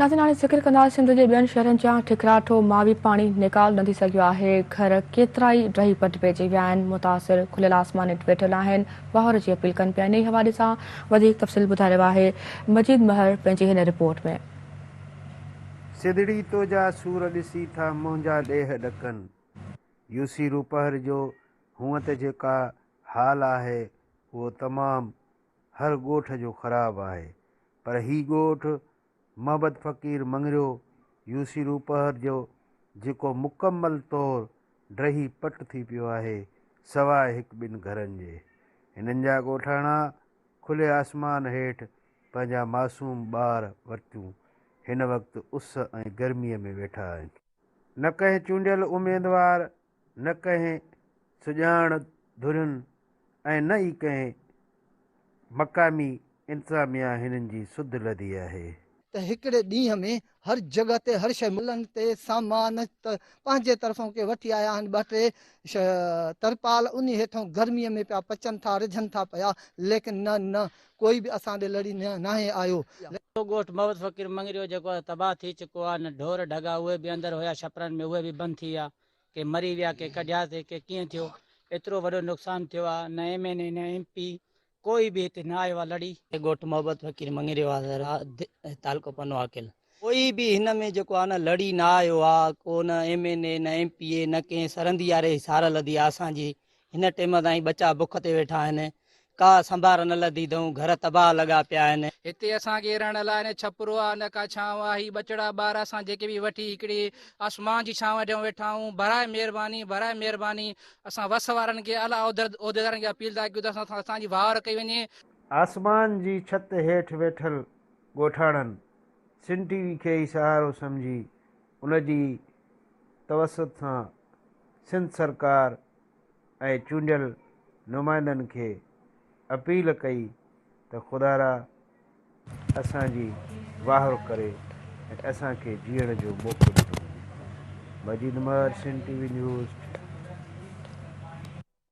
ناظرين هاڻي ذڪر ڪنداسين سنڌ جي ٻين شهرن جيان ٺڪراٺو مان به پاڻي نيڪال نه ٿي سگهيو آهي، گهر ڪيترائي ڊهي پٽ پئجي ويا آهن، متاثر کليل آسمان هيٺ ويٺل آهن، واهر جي اپيل ڪن پيا، انهي حوالي سان وڌيڪ تفصيل ٻڌائي رهيو آهي مجيد مهر پنهنجي هن رپورٽ ۾. سڌڙي تو جا سور ڏسي ٿا منهنجا ڏيهه ڏڪن. يوسي روپهر جو هونء ته جيڪا حال آهي اهو تمام هر ڳوٺ جو خراب آهي پر هي ڳوٺ محبت فقير مڱريو يوسي روپهر جو جيڪو مڪمل طور ڊهي پٽ ٿي پيو آهي سواء هڪ ٻن گهرن جي. هنن جا ڳوٺاڻا کلي آسمان هيٺ پنهنجا معصوم ٻار ورتيون هن وقت اس ۽ گرميء ۾ ويٺا آهن. نه ڪنهن چونڊيل اميدوار نه ڪنهن سڄاڻ ڌرين ۽ نه ئي ڪنهن مقامي انتظاميا هنن جي سڌ لڌي آهي. ته هڪڙي ڏينهن ۾ هر جڳهه تي هر شيء ملن تي سامان ته پنهنجي طرفون ڪي وٺي آيا آهن ٻه ٽي ترپال انهي هيٺون گرميء ۾ پيا پچن ٿا رجهن ٿا پيا ليڪن نه نه ڪوئي به اسان ڏي لڙي ناهي آيو. ڳوٺ محمد فقير مڱريو جيڪو آهي تباهه ٿي چڪو آهي نه ڍور ڍڳا اهي به اندر هيا ڇپرن ۾ اهي به بند ٿي ويا ڪي مري ويا ڪي ڪڍياسي ڪي ڪيئن ٿيو ايترو وڏو نقصان ٿيو آ نه ايم اين اي نه ايم پي ڪوئي به هتي نه آيو آ لڙي. ڳوٺ محبت فقير مڱريو آ سر تعلقو پنو عاقل. ڪوئي به هن ۾ جيڪو آ نه لڙي نه آيو آ ڪو نه ايم اين اي نه ايم پي اي نه ڪنهن سرندي واري سار لڌي آ اسان جي هن ٽيم تائين ٻچا بک تي ويٺا آهن، ڪا سنڀار نه لڌي اٿئون، گهر تباهه لڳا پيا آهن. هتي اسان کي رهڻ لاء نه ڇپرو آ نه ڪا ڇانو آ، هي ٻچڙا ٻار اسان جيڪي به وٺي هڪڙي آسمان جي ڇانو هيٺ ويٺا آهيون، براء مهرباني براء مهرباني اسان وس وارن کي اعليٰ عهديدارن کي اپيل ٿا ڪيون ته اسان سان اسان جي واهر ڪئي وڃي. آسمان جي ڇت هيٺ ويٺل ڳوٺاڻن سن ٽي وي کي ئي سهارو سمجهي ان جي توسط سان سنڌ سرڪار ۽ چونڊيل نمائندن کي اپيل ڪئي ته خدارا اسان جي واهر ڪري ۽ اسان کي جيئڻ جو موقعو ڏنو وڃي. Majeed Mehar, Sindh T V news,